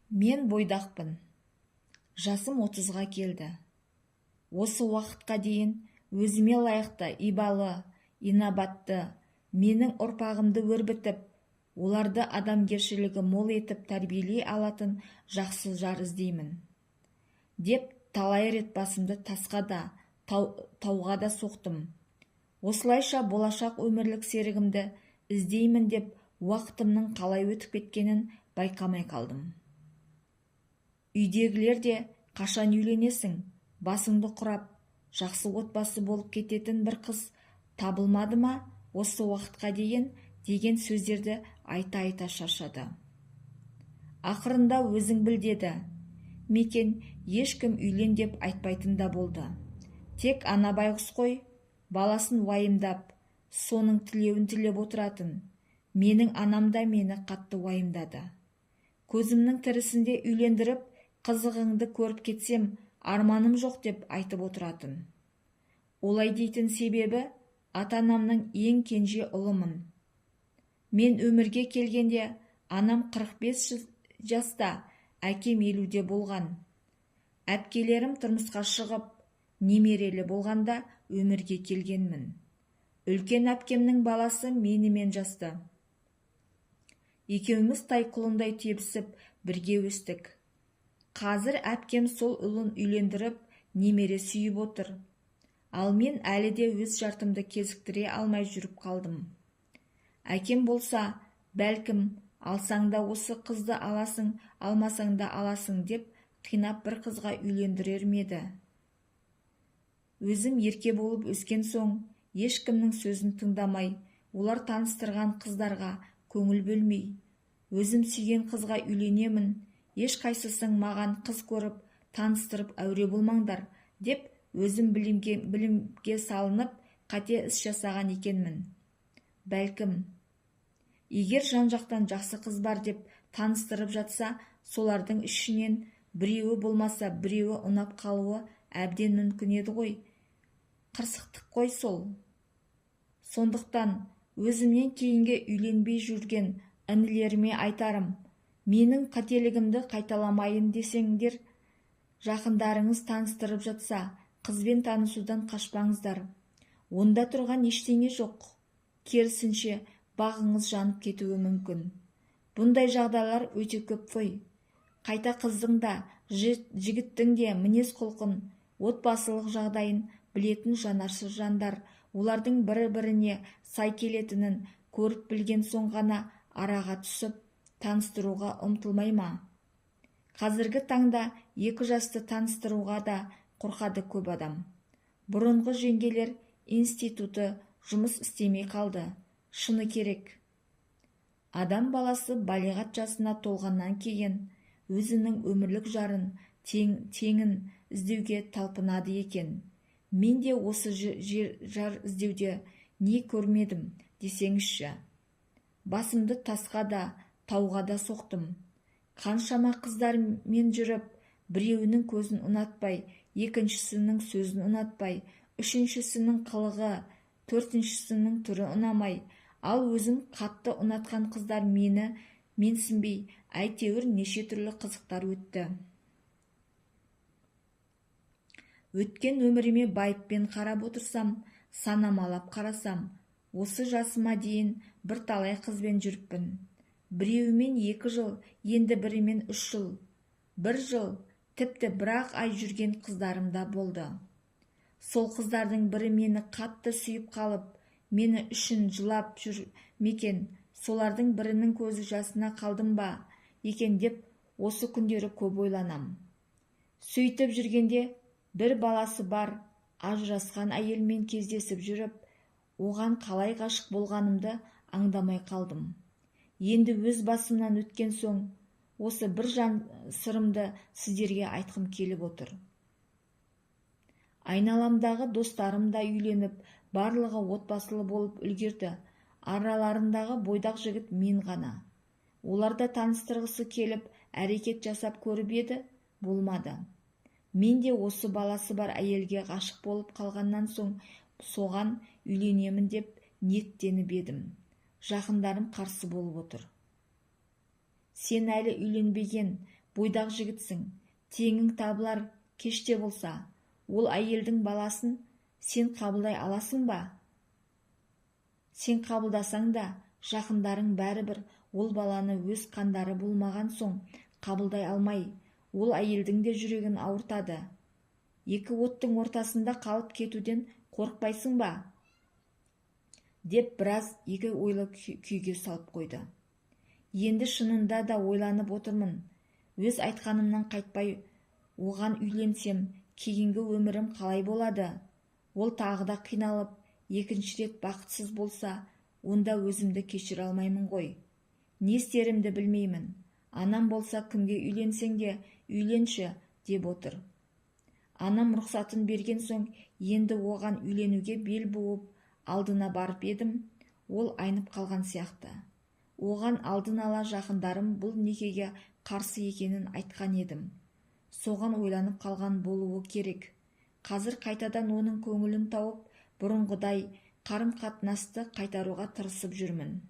Мен бойдақпын. Жасым 30-ға келді. Осы уақытқа дейін өзіме лайықты, ибалы, инабатты, менің ұрпағымды өрбітіп, оларды адамгершілігі мол етіп тәрбиелей алатын жақсы жар іздеймін деп талай рет басымды тасқа да, тауға да соқтым. Осылайша болашақ өмірлік серігімді іздеймін деп уақытымның қалай өтіп кеткенін байқамай қалдым. Үйдегілер де қашан үйленесің, басыңды құрап, жақсы отбасы болып кететін бір қыз табылмады ма осы уақытқа дейін деген сөздерді айта-айта шаршады. Ақырында өзің біл деді. Мекен ешкім үйлен деп айтпайтын да болды. Тек ана байғұс қой, баласын уайымдап, соның тілеуін тілеп отыратын. Менің анам да мені қатты уайымдады. Көзімнің тірісінде үйлендіріп, қызығыңды көріп кетсем, арманым жоқ деп айтып отыратын. Олай дейтін себебі, ата-анамның ең кенже ұлымын. Мен өмірге келгенде анам 45 жаста, әкем 50-де болған. Әпкелерім тұрмысқа шығып, немерелі болғанда өмірге келгенмін. Үлкен әпкемнің баласы менімен жасты. Екеуміз тай-құлындай тебісіп, бірге өстік. Қазір әпкем сол ұлын үйлендіріп, немере сүйіп отыр. Ал мен әлі де өз жартымды кезіктіре алмай жүріп қалдым. Әкем болса, бәлкім, алсаң да осы қызды аласың, алмасаң да аласың деп қинап бір қызға үйлендірер ме еді? Өзім ерке болып өскен соң, ешкімнің сөзін тыңдамай, олар таныстырған қыздарға көңіл бөлмей, өзім сүйген қызға үйленемін, ешқайсысың маған қыз көріп, таныстырып әуре болмаңдар, деп өзім білімге салынып, қате іс жасаған екенмін. Бәлкім, егер жан-жақтан жақсы қыз бар деп таныстырып жатса, солардың ішінен біреуі болмаса біреуі ұнап қалуы әбден мүмкін еді ғой. Қырсықтық қой сол. Сондықтан өзімнен кейінгі үйленбей жүрген інілеріме айтарым, менің қателігімді қайталамайын десеңдер, жақындарыңыз таныстырып жатса, қызбен танысудан қашпаңыздар. Онда тұрған ештеңе жоқ. Керісінше, бағыңыз жанып кетуі мүмкін. Бұндай жағдайлар өте көп қой. Қайта қыздың да, жігіттің де мінез-құлқын, отбасылық жағдайын білетін жанашыр жандар олардың бір-біріне сай келетінін көріп білген соң ғана араға түсіп, таныстыруға ұмтылмай ма? Қазіргі таңда екі жасты таныстыруға да қорқады көп адам. Бұрынғы жеңгелер институты жұмыс істемей қалды. Шыны керек. Адам баласы балиғат жасына толғаннан кейін өзінің өмірлік жарын, теңін іздеуге талпынады екен. Мен де осы жар іздеуде не көрмедім десеңізші. Басымды тасқа да, тауға да соқтым. Қаншама қыздармен жүріп, біреуінің көзін ұнатпай, екіншісінің сөзін ұнатпай, үшіншісінің қылығы, төртіншісінің түрі ұнамай, ал өзім қатты ұнатқан қыздар мені менсінбей, әйтеуір неше түрлі қызықтар өтті. Өткен өміріме байыппен қарап отырсам, санамалап қарасам, осы жасыма дейін бірталай қызбен жүріппін. Біреуімен 2 жыл, енді бірімен 3 жыл, 1 жыл, тіпті бір-ақ ай жүрген қыздарым да болды. Сол қыздардың бірі мені қатты сүйіп қалып, мені үшін жылап жүр мекен, солардың бірінің көзі жасына қалдым ба екен деп осы күндері көп ойланам. Сөйтіп жүргенде бір баласы бар, ажырасқан әйелмен кездесіп жүріп, оған қалай ғашық болғанымды аңдамай қалдым. Енді өз басымнан өткен соң, осы бір жан сырымды сіздерге айтқым келіп отыр. Айналамдағы достарым да үйленіп, барлығы отбасылы болып үлгерді. Араларындағы бойдақ жігіт мен ғана. Олар да таныстырғысы келіп, әрекет жасап көріп еді, болмады. Мен де осы баласы бар әйелге ғашық болып қалғаннан соң соған үйленемін деп ниеттеніп едім. Жақындарым қарсы болып отыр. Сен әлі үйленбеген, Бойдақ жігітсің, теңің табылар кеш те болса. Ол әйелдің баласын сен қабылдай аласың ба? Сен қабылдасаң да, жақындарың бәрібір ол баланы өз қандары болмаған соң қабылдай алмай, ол әйелдің де жүрегін ауыртады. Екі оттың ортасында қалып кетуден қорықпайсың ба? Деп біраз екі ойлы күйге салып қойды. Енді шынында да ойланып отырмын. Өз айтқанымнан қайтпай оған үйленсем, кейінгі өмірім қалай болады? Ол тағы да қиналып, екінші рет бақытсыз болса, онда өзімді кешіре алмаймын ғой. Не істерімді білмеймін. Анам болса, кімге үйленсең де үйленші деп отыр. Анам рұқсатын берген соң, енді оған үйленуге бел буып, алдына барып едім, ол айнып қалған сияқты. Оған алдын ала жақындарым бұл некеге қарсы екенін айтқан едім. Соған ойланып қалған болуы керек. Қазір қайтадан оның көңілін тауып, бұрынғыдай қарым-қатынасты қайтаруға тырысып жүрмін.